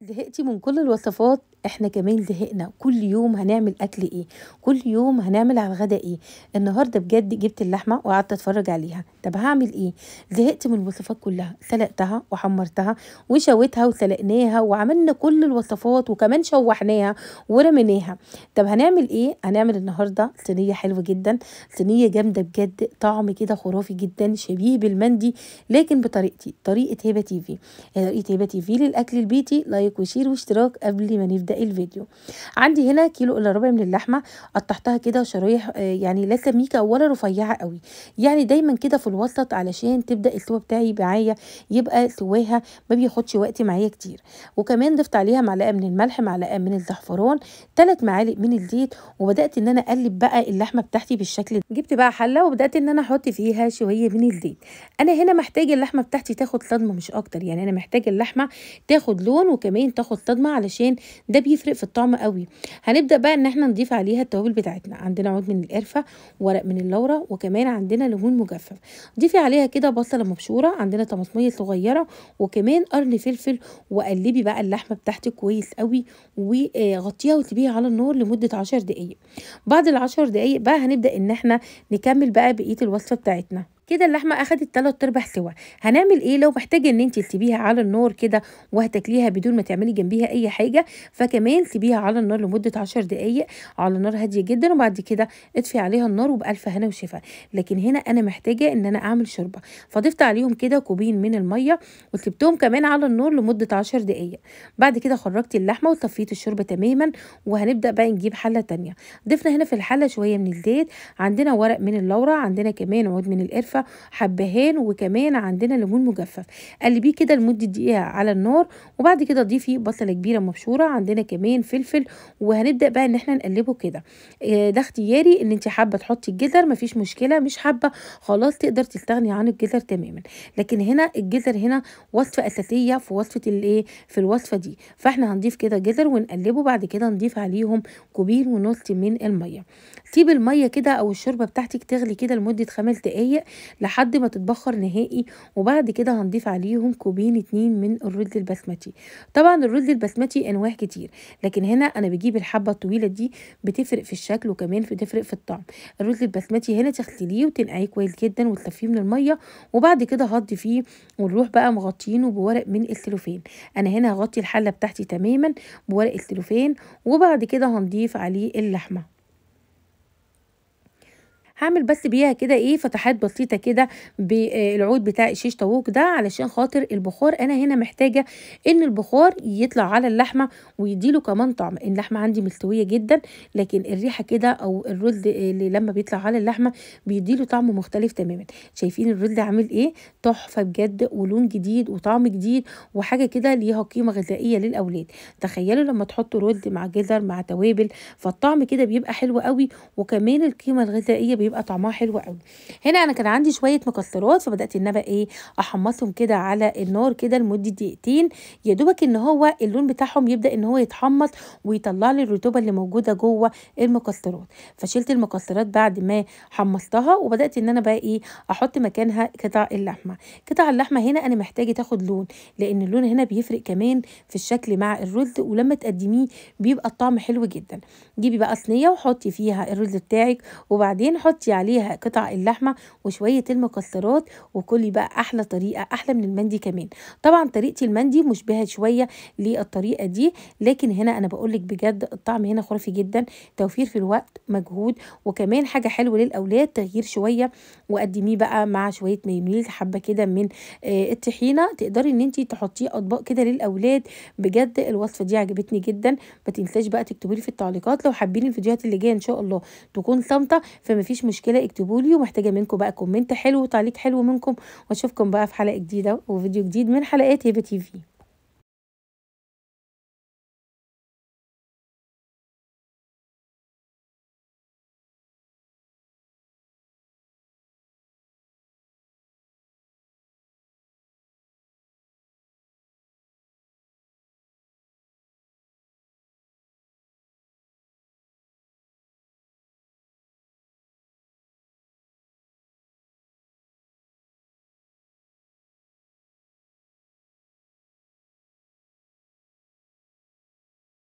زهقتي من كل الوصفات؟ احنا كمان زهقنا. كل يوم هنعمل اكل ايه؟ كل يوم هنعمل على الغدا ايه؟ النهارده بجد جبت اللحمة وقعدت اتفرج عليها، طب هعمل ايه؟ زهقت من الوصفات كلها، سلقتها وحمرتها وشويتها وسلقناها وعملنا كل الوصفات وكمان شوحناها ورميناها. طب هنعمل ايه؟ هنعمل النهارده صينية حلوة جدا، صينية جامدة بجد، طعم كده خرافي جدا، شبيه بالمندي لكن بطريقتي، طريقه هبه تي في. طريقه هبه تي في للاكل البيتي. like و share واشتراك قبل ما نبدا الفيديو. عندي هنا كيلو الا ربع من اللحمة، قطعتها كده شرايح، يعني لا سميكة ولا رفيعة قوي، يعني دايما كده في الوسط علشان تبدا السوا بتاعي معايا يبقى سواها ما بياخدش وقت معايا كتير. وكمان ضفت عليها معلقه من الملح، معلقه من الزعفران، 3 معالق من الزيت، وبدات ان انا اقلب بقى اللحمة بتاعتي بالشكل ده. جبت بقى حله وبدات ان انا احط فيها شوية من الزيت. انا هنا محتاجه اللحمة بتاعتي تاخد صدمة مش اكتر، يعني انا محتاجه اللحمة تاخد لون وكمان تاخد صدمة علشان ده بيفرق في الطعم قوي. هنبدا بقى ان احنا نضيف عليها التوابل بتاعتنا. عندنا عود من القرفه، ورق من اللورة، وكمان عندنا ليمون مجفف. ضيفي عليها كده بصله مبشوره، عندنا طماطميه صغيرة، وكمان قرن فلفل، وقلبي بقى اللحمة بتاعتك كويس قوي وغطيها وسيبيها على النار لمدة 10 دقائق. بعد ال10 دقائق بقى هنبدا ان احنا نكمل بقى بقية الوصفة بتاعتنا. كده اللحمة اخدت 3/4 سوا. هنعمل ايه؟ لو محتاجه ان انت تسيبيها على النار كده وهتاكليها بدون ما تعملي جنبيها اي حاجة، فكمان سيبيها على النار لمدة 10 دقائق على نار هادية جدا، وبعد كده اطفي عليها النار وبالف هنا وشفا. لكن هنا انا محتاجه ان انا اعمل شوربة، فضفت عليهم كده كوبين من المية وسبتهم كمان على النار لمدة 10 دقائق. بعد كده خرجت اللحمة وصفيت الشوربة تماما، وهنبدا بقى نجيب حله ثانية. ضفنا هنا في الحلة شوية من الزيت، عندنا ورق من اللورة، عندنا كمان عود من القرفه، حبهان، وكمان عندنا ليمون مجفف. قلبية كده لمدة دقيقة على النار، وبعد كده ضيفي بصله كبيرة مبشوره، عندنا كمان فلفل، وهنبدا بقى ان احنا نقلبه كده. ده اختياري، ان انت حابة تحطي الجزر مفيش مشكلة، مش حابة خلاص تقدر تستغني عن الجزر تماما. لكن هنا الجزر هنا وصفه اساسية في وصفه الايه، في الوصفة دي. فاحنا هنضيف كده جزر ونقلبه، بعد كده نضيف عليهم كوبين ونص من المية. سيب المية كده او الشوربة بتاعتك تغلي كده لمدة 5 دقائق لحد ما تتبخر نهائي، وبعد كده هنضيف عليهم كوبين 2 من الرز البسمتي. طبعا الرز البسمتي انواع كتير، لكن هنا انا بجيب الحبة الطويلة دي، بتفرق في الشكل وكمان بتفرق في الطعم. الرز البسمتي هنا تغسليه وتنقعيه كويس جدا وتصفية من المية، وبعد كده هضيفيه ونروح بقى مغطينه بورق من السلوفين. انا هنا هغطي الحلة بتاعتي تماما بورق السلوفين، وبعد كده هنضيف عليه اللحمة. هعمل بس بيها كده ايه، فتحات بسيطة كده بالعود بتاع الشيش طاووق ده علشان خاطر البخار. انا هنا محتاجه ان البخار يطلع على اللحمة ويديله كمان طعم. اللحمة عندي مستوية جدا، لكن الريحة كده او الرز اللي لما بيطلع على اللحمة بيديله طعم مختلف تماما. شايفين الرز عامل ايه؟ تحفة بجد، ولون جديد وطعم جديد، وحاجه كده ليها قيمة غذائية للاولاد. تخيلوا لما تحطوا رز مع جزر مع توابل، فالطعم كده بيبقى حلو قوي، وكمان القيمة الغذائية بيبقى طعمها حلو قوي. هنا انا كان عندي شوية مكسرات، فبدات ان انا ايه احمصهم كده على النار كده لمدة دقيقتين، يا دوبك ان هو اللون بتاعهم يبدا ان هو يتحمص ويطلع لي الرطوبة اللي موجودة جوه المكسرات. فشلت المكسرات بعد ما حمصتها، وبدات ان انا بقى ايه احط مكانها قطع اللحمة. قطع اللحمة هنا انا محتاجه تاخد لون، لان اللون هنا بيفرق كمان في الشكل مع الرز، ولما تقدميه بيبقى الطعم حلو جدا. جيبي بقى صينية وحطي فيها الرز بتاعك، وبعدين حطي عليها قطع اللحمة وشوية المكسرات، وكلي بقى احلى طريقه، احلى من المندي كمان. طبعا طريقه المندي مشبهة شوية للطريقة دي، لكن هنا انا بقولك بجد الطعم هنا خرافي جدا، توفير في الوقت، مجهود، وكمان حاجة حلوة للاولاد، تغيير شوية. وقدميه بقى مع شوية مايونيز، حبه كده من الطحينه، تقدري ان انت تحطيه اطباق كده للاولاد. بجد الوصفة دي عجبتني جدا. ما تنساش بقى تكتبوا لي في التعليقات لو حابين الفيديوهات اللي جاية ان شاء الله تكون صامته، فمفيش مشكلة اكتبوا لي، ومحتاجة منكم بقى comment حلو وتعليق حلو منكم، واشوفكم بقى في حلقة جديدة وفيديو جديد من حلقات هبه تي في.